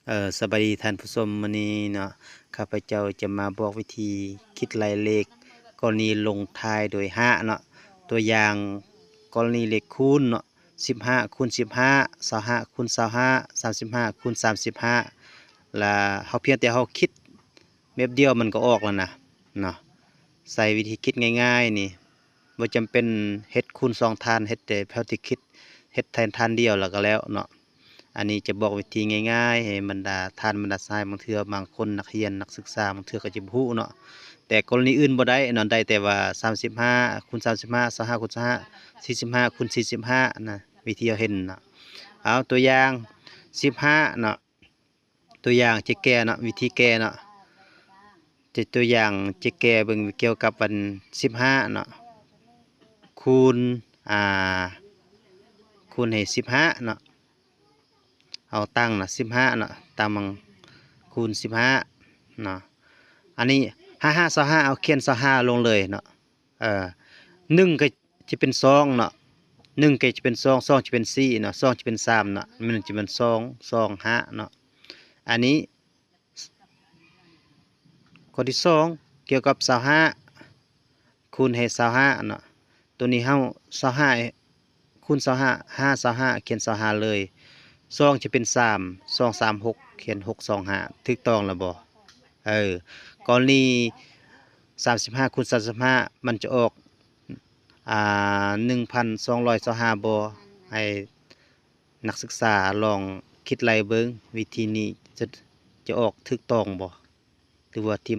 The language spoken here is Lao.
ເອີ ສະບາຍດີທ່ານຜູ້ຊົມ, ມື້ນີ້ເນາະ ຂ້າພະເຈົ້າຈະມາບອກວິທີຄິດໄລ່ເລກກໍລະນີລົງທ້າຍໂດຍຫ້າເນາະ. ຕົວຢ່າງກໍລະນີເລກຄູນເນາະ, ສິບຫ້າຄູນສິບຫ້າ, ຊາວຫ້າຄູນຊາວຫ້າ, ສາມສິບຫ້າຄູນສາມສິບຫ້າ ລະເຮົາພຽງແຕ່ເຮົາຄິດແບບດຽວມັນກໍອອກແລ້ວນະເນາະ. ໃຊ້ວິທີຄິດງ່າຍໆນີ້ ບໍ່ຈຳເປັນເຮັດຄູນສອງທ່ານ, ເຮັດແຕ່ເທົ່າທີ່ຄິດ, ເຮັດແທນທ່ານດຽວແລ້ວກໍແລ້ວເນາະ. ອັນນີ້ຈະບອກວິທີງ່າຍໆ ໃຫ້ບັນດາທ່ານບັນດາຊາຍ, ບາງເທື່ອບາງຄົນນັກຮຽນນັກສຶກສາບາງເທື່ອກໍຈະບໍ່ຮູ້ເນາະ. ແຕ່ກໍລະນີອື່ນບໍ່ໄດ້ເນາະ, ໄດ້ແຕ່ວ່າສາມສິບຫ້າຄູນສາມສິບຫ້າ, ຊາວຫ້າຄູນຊາວຫ້າ, ສີ່ສິບຫ້າຄູນສີ່ສິບຫ້ານະ, ວິທີເຮົາເຫັນເນາະ. ເອົາຕົວຢ່າງສິບຫ້າເນາະ, ຕົວຢ່າງຈະແກ້ເນາະ, ວິທີແກ້ເນາະ, ຈະຕົວຢ່າງຈະແກ້ເບິ່ງກ່ຽວກັບອັນສິບຫ້າເນາະ ຄູນ ອ່າ ຄູນໃຫ້ສິບຫ້າເນາະ. ເອົາຕັ້ງນະສິບຫ້າເນາະ, ຕັ້ງມັນຄູນສິບຫ້າເນາະ. ອັນນີ້ຫ້າຫ້າຊາວຫ້າ, ເອົາຂຽນຊາວຫ້າລົງເລີຍເນາະ. ເອີ ໜຶ່ງກໍຈະເປັນສອງເນາະ, ໜຶ່ງກໍຈະເປັນສອງ, ສອງຈະເປັນສີ່ເນາະ, ສອງຈະເປັນສາມເນາະ, ມັນຈະເປັນສອງ ສອງ ຫ້າເນາະ. ອັນນີ້ ຂໍ້ທີສອງ ກ່ຽວກັບຊາວຫ້າ ຄູນໃຫ້ຊາວຫ້າເນາະ. ໂຕນີ້ເຮົາຊາວຫ້າ ຄູນຊາວຫ້າ, ຫ້າຊາວຫ້າ ຂຽນຊາວຫ້າເລີຍ. ສອງຈະເປັນສາມ, ສອງສາມຫົກ ຂຽນຫົກສອງຫ້າ ຖືກຕ້ອງແລ້ວບໍ່? ເອີ ກໍລະນີສາມສິບຫ້າຄູນສາມສິບຫ້າ ມັນຈະອອກ ອ່າ ໜຶ່ງພັນສອງຮ້ອຍຊາວຫ້າບໍ່? ໃຫ້ນັກສຶກສາລອງຄິດໄລ່ເບິ່ງ ວິທີນີ້ຈະ ຈະອອກຖືກຕ້ອງບໍ່ ຫຼືວ່າທີ່